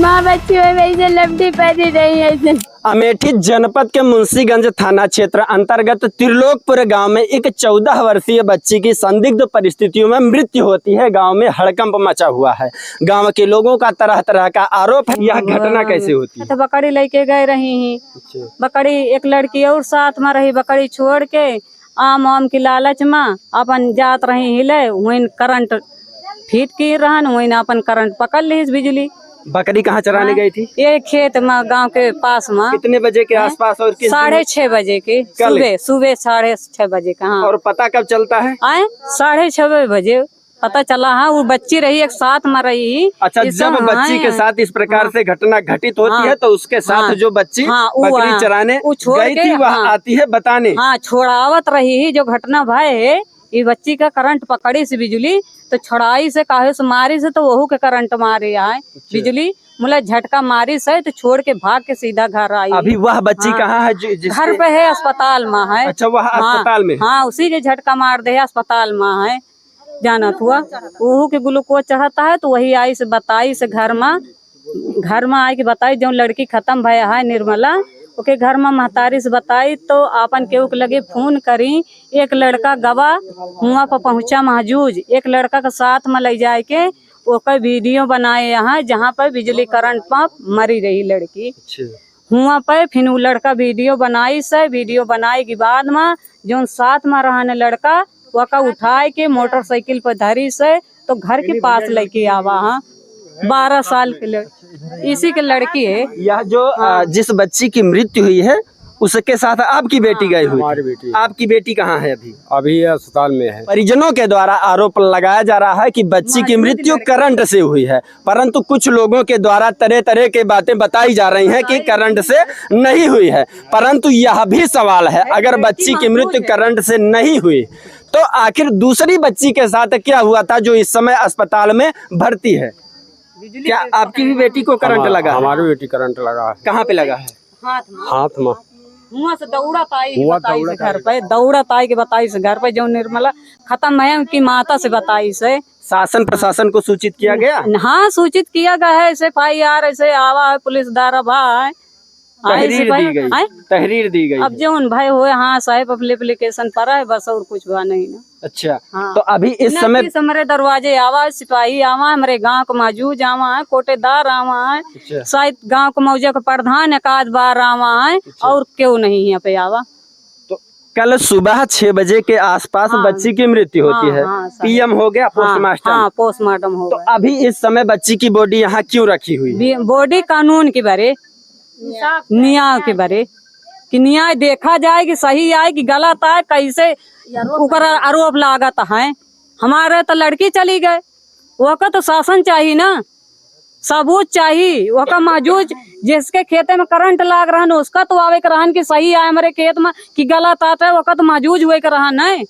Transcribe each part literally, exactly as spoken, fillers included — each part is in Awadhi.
माँ बच्ची में वैसे लपटी पड़ी रही है। अमेठी जनपद के मुंशीगंज थाना क्षेत्र अंतर्गत त्रिलोकपुर गांव में एक चौदह वर्षीय बच्ची की संदिग्ध परिस्थितियों में मृत्यु होती है। गांव में हड़कंप मचा हुआ है। गांव के लोगों का तरह तरह का आरोप है। यह घटना कैसे होती है? तो बकरी लेके गए रही ही। अच्छा। बकरी, एक लड़की और साथ में रही, बकरी छोड़ के आम वाम की लालच में अपन जात रही हिले, वहीं करंट फिट की रहन, वहीं अपन करंट पकड़ लीस बिजली। बकरी कहाँ चराने हाँ, गई थी? ये खेत में, गांव के पास में। कितने बजे के हैं? आसपास और किस दिन? साढ़े छह बजे के कल? सुबह, सुबह साढ़े छह बजे का। हाँ। और पता कब चलता है? आए साढ़े छह बजे पता चला। हाँ, वो बच्ची रही, एक साथ में रही। अच्छा, इस जब तरह, बच्ची के हाँ, साथ इस प्रकार हाँ, से घटना घटित होती हाँ, है, तो उसके साथ हाँ, जो बच्ची हाँ, वो बकरी हाँ, चराने वो छोड़ गई के, थी, वह हाँ, आती है बताने। हाँ, छोड़ावत रही ही, जो घटना भय है, ये बच्ची का करंट पकड़ी से बिजली, तो छोड़ाई से, काहे से मारी से, तो वहू के करंट मारे आए अच्छा। बिजली, मुला झटका मारी से, तो छोड़ के भाग के सीधा घर आई। अभी वह बच्ची हाँ। कहाँ है जो, जिसके घर पे है, अस्पताल में है। अच्छा, वह हाँ, अस्पताल में है। हाँ, उसी के झटका मार दे, अस्पताल में है। जानत हुआ, ओहू के ग्लूकोज चढ़ता है, तो वही आई से बताई से घर में, घर में आई के बताई, जो लड़की खत्म भय है निर्मला, ओके घर में महतारी से बताई, तो आपन केहू के लगे फोन करी। एक लड़का गवा हुआ पर पहुँचा महजूज, एक लड़का के साथ में ले जाए के ओकर वीडियो बनाए यहाँ, जहाँ पर बिजली करंट पर मरी रही लड़की। अच्छा। हुआ पे फिर उ लड़का वीडियो बनाई से, वीडियो बनाए के बाद में जौन साथ में रहन लड़का, वका उठाए के मोटरसाइकिल पर धरी से, तो घर के पास लेके आवा। हाँ, बारह साल के लड़-, इसी के लड़की है। यह जो, आ, जिस बच्ची की मृत्यु हुई है, उसके साथ आपकी बेटी गई हुई थी। हमारी बेटी। आपकी बेटी कहाँ है अभी? अभी अस्पताल में है। परिजनों के द्वारा आरोप लगाया जा रहा है कि बच्ची की मृत्यु करंट से हुई है, परंतु कुछ लोगों के द्वारा तरह-तरह के बातें बताई जा रही हैं कि करंट से नहीं हुई है, परंतु यह भी सवाल है, अगर बच्ची की मृत्यु करंट से नहीं हुई, तो आखिर दूसरी बच्ची के साथ क्या हुआ था, जो इस समय अस्पताल में भर्ती है? क्या आपकी भी बेटी को करंट लगा है? हमारी बेटी करंट लगा है। कहाँ पे लगा है? हाथ में। हाथ में। हुआं से दौड़त आई के हुआं बताई दौड़त से घर आई। पे, दौड़त आई के बताई से घर पे, जो निर्मला खत्म है, उनकी माता से बताई से। शासन प्रशासन को सूचित किया गया? न-, हाँ, सूचित किया गया है, एसएफआईआर ऐसे आवा है, पुलिस दारा भा है। हाँ, तहरीर एसएफआईआर दी गई, हैं? तहरीर दी गई अब है। जो उन भाई हुए, हाँ साहब, अपने एप्लीकेशन पर है बस, और कुछ हुआ नहीं ना। अच्छा, हाँ। तो अभी इस ना समय किस हमरे दरवाजे आवा, सिपाही आवा, हमरे गांव के मौजूद आवा है, कोटेदार आवा है, अच्छा। शायद गांव के मौजे के प्रधान एक आध बार आवा है, अच्छा। और क्यों नहीं यहाँ पे आवा। तो कल सुबह छह बजे के आसपास हाँ। बच्ची की मृत्यु होती हाँ, है, हाँ, सही। पीएम हो गया, हाँ, पोस्टमार्टम। हाँ, पोस्टमार्टम हो तो गया। अभी इस समय बच्ची की बॉडी यहाँ क्यों रखी हुई है? बी-, बॉडी कानून के बारे, न्याय के बारे, कि न्याय देखा जाए कि सही आए कि गलत आए, कैसे ओकर आरोप लागत है। हमारे तो लड़की चली गए, ओका तो शासन चाही ना, सबूत चाही, ओका मौजूद, जिसके खेते में करंट लाग रहन, उसका तो आवे के रहन कि सही आए हमरे खेत में कि गलत आत है, ओका तो मौजूद हुए के रहन है।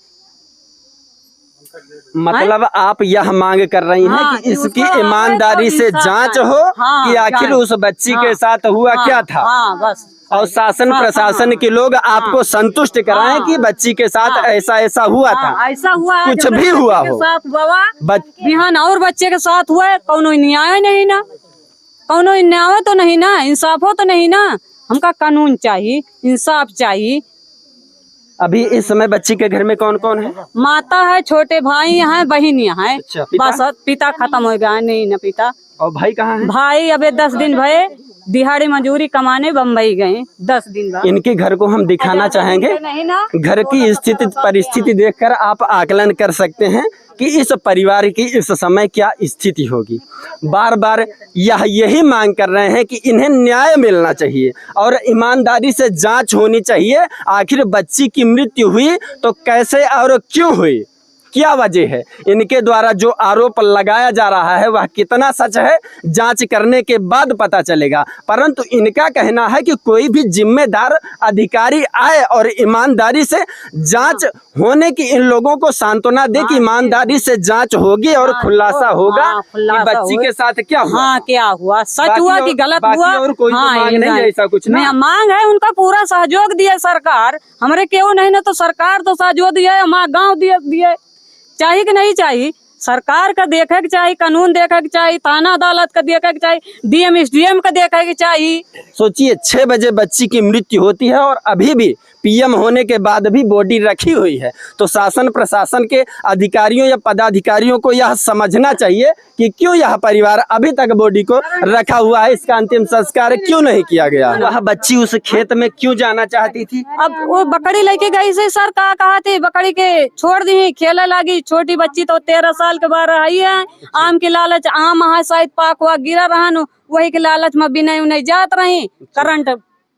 मतलब, आप यह मांग कर रही हैं हाँ, कि कि इसकी उसका ईमानदारी से जांच हो हाँ, कि आखिर जांच। उस बच्ची के हाँ, साथ हुआ हाँ, क्या था? हाँ, बस। और शासन हाँ, प्रशासन हाँ, के लोग हाँ, आपको संतुष्ट कराएं हाँ, कि बच्ची के साथ हाँ, ऐसा, ऐसा हुआ हाँ, था, ऐसा हुआ है, कुछ भी हुआ हो। साथ हुआ, बच- बिहान और बच्चे के साथ हुआ है, कौनो न्याय नहीं ना, कौनो न्याय तो नहीं ना, इंसाफो तो नहीं ना। हमका कानून चाहिए, इंसाफ चाहिए। अभी इस समय बच्ची के घर में कौन कौन है? माता है, छोटे भाई हैं, बहिन हैं। अच्छा, पिता? बस, पिता खत्म हो गया है, नहीं ना पिता। और भाई कहाँ है? भाई अबे दस दिन भये, दिहाड़ी मजूरी कमाने बम्बई गए, दस दिन बाद। इनके घर को हम दिखाना चाहेंगे। नहीं ना। घर की स्थिति, परिस्थिति देखकर आप आकलन कर सकते हैं कि इस परिवार की इस समय क्या स्थिति होगी। बार बार यह, यही मांग कर रहे हैं कि इन्हें न्याय मिलना चाहिए और ईमानदारी से जांच होनी चाहिए। आखिर बच्ची की मृत्यु हुई तो कैसे और क्यों हुई, क्या वजह है? इनके द्वारा जो आरोप लगाया जा रहा है, वह कितना सच है, जांच करने के बाद पता चलेगा। परंतु इनका कहना है कि कोई भी जिम्मेदार अधिकारी आए और ईमानदारी से जांच होने की इन लोगों को सांत्वना दे कि हाँ, ईमानदारी से जांच होगी और हाँ, खुलासा तो, होगा हाँ, कि खुलासा बच्ची होगा। के साथ क्या हुआ। हाँ, क्या हुआ, सच बाकी हुआ और, कि गलत बाकी हुआ? और कोई तो हाँ, मांग ये नहीं है, नहीं। ऐसा कुछ ना? मैं मांग है उनका पूरा सहयोग दिए सरकार, हमरे केहू नहीं ना तो सरकार तो सहयोग दिए, हमारा गांव दिए, दिए, चाही कि नहीं चाही? सरकार का देखे के चाही, कानून देखे के चाही, थाना अदालत का देखे के चाही, डीएम एसडीएम का देखे के चाही। सोचिए, छह बजे बच्ची की मृत्यु होती है और अभी भी पीएम होने के बाद भी बॉडी रखी हुई है। तो शासन प्रशासन के अधिकारियों या पदाधिकारियों को यह समझना चाहिए कि क्यों यह परिवार अभी तक बॉडी को रखा हुआ है, इसका अंतिम संस्कार क्यों नहीं किया गया? वह बच्ची उस खेत में क्यों जाना चाहती थी? अब वो बकरी लेके गई से सर, का कहा थी, बकरी के छोड़ दी, खेले लागी। छोटी बच्ची तो तेरह साल के बार आई है। आम के लालच, आम है शायद पाक हुआ गिरा रहन, वही के लालच में बिनई उनई जात रही। करंट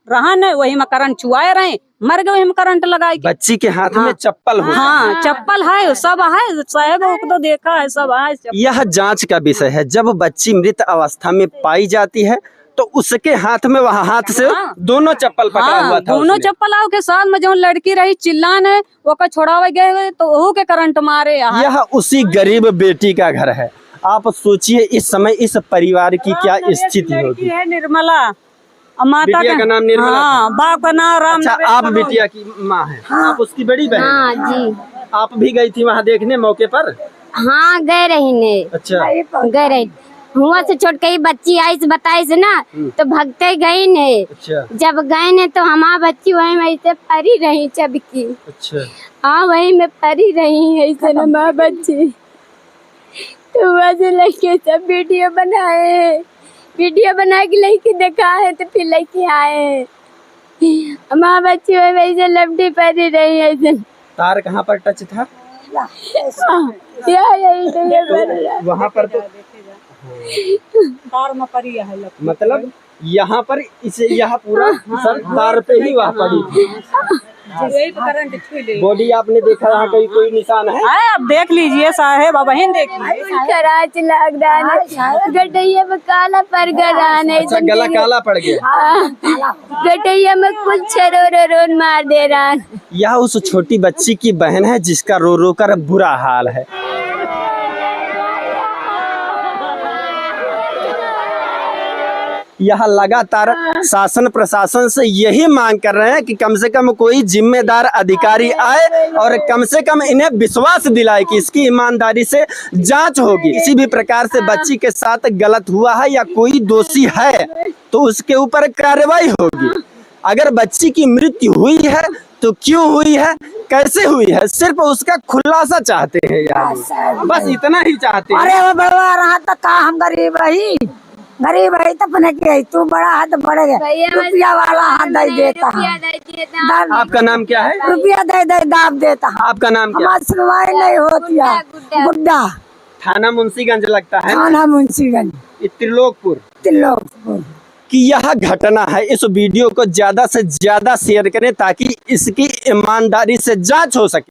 रहन, वही में करंट चुआए रहे, मर गए, वही में करंट लगाए के। बच्ची के हाथ में हाँ। चप्पल होता हाँ, है। चप्पल है, सब है साहेब, वो तो देखा है, सब है चप्पल। यह जांच का विषय है। जब बच्ची मृत अवस्था में पाई जाती है तो उसके हाथ में, वह हाथ से हाँ। दोनों चप्पल पकड़ा हाँ, हुआ था दोनों उसने। चप्पल आओ के साथ में जो लड़की रही चिल्लान है, ओका छोड़ावे गए हुए तो ओहू के करंट मारे यहाँ। यह उसी गरीब बेटी का घर है। आप सोचिए इस समय इस परिवार की क्या स्थिति होगी। है निर्मला, और माता बिटिया का का नाम निर्मला हाँ, था। बाप का नाम राम अच्छा, नरेश आप मनोहर। बिटिया की माँ हैं, हाँ। आप उसकी बड़ी बहन हाँ हैं। जी। आप भी गई थी वहाँ देखने मौके पर? हाँ, गए रही ने। अच्छा। गए रही। हुआ से छोटकई बच्ची आइस बताइस ना, हम्म। तो भगते गई ने। अच्छा। जब गए ने तो हमार बच्ची वही में ऐसे परी रही चबकी। अच्छा। हाँ, वही में परी रही ऐसे ना हमार बच्ची। तो वहाँ से लइके सब वीडियो बनाए, वीडियो बना के लइके दिखाए, तो फिर लइके आए। हमार बच्ची वही वैसे लपटी परी रही ऐसे। तार कहाँ पर टच था? हाँ, यह, यही तो ये बन रहा। वहाँ पर तो तार में परी है लपटी। मतलब यहाँ पर इसे, यह पूरा हाँ, हाँ, सर हाँ, तार पे ही वहाँ पड़ी थी। हाँ, हाँ। यही तो करंट छू ले। बॉडी आपने देखा यहाँ कहीं कोई निशान है? है, आप देख लीजिए साहेब, अब वहीं देख लीजिए। कराच लग रहा है, गटैया में काला पड़ गया है। अच्छा, गला काला पड़ गया। हाँ, गटैया में कुछ रोन रोन मार दे रहा है। यह उस छोटी बच्ची की बहन है जिसका रो रो कर बुरा हाल है। यह लगातार शासन प्रशासन से यही मांग कर रहे हैं कि कम से कम कोई जिम्मेदार अधिकारी आए और कम से कम इन्हें विश्वास दिलाए कि इसकी ईमानदारी से जांच होगी। किसी भी प्रकार से बच्ची के साथ गलत हुआ है या कोई दोषी है तो उसके ऊपर कार्रवाई होगी। अगर बच्ची की मृत्यु हुई है तो क्यों हुई है, कैसे हुई है, सिर्फ उसका खुलासा चाहते हैं यार, बस इतना ही चाहते हैं। अरे वो बड़वा रहा तो का हम गरीब ही, गरीब है तो अपने के है, तू बड़ा है तो बड़े है। भैया, रुपया वाला हाथ दे देता है। रुपया दे देता है। दाब आपका नाम क्या है? रुपया दे दे, दाब देता है। आपका नाम क्या है? हमार सुनवाई नहीं होती है। गुड्डा, गुड्डा। गुड्डा। थाना मुंशीगंज लगता है? थाना मुंशीगंज। ये त्रिलोकपुर। त्रिलोकपुर। कि यह घटना है, इस वीडियो को ज्यादा से ज्यादा शेयर करें ताकि इसकी ईमानदारी से जांच हो सके।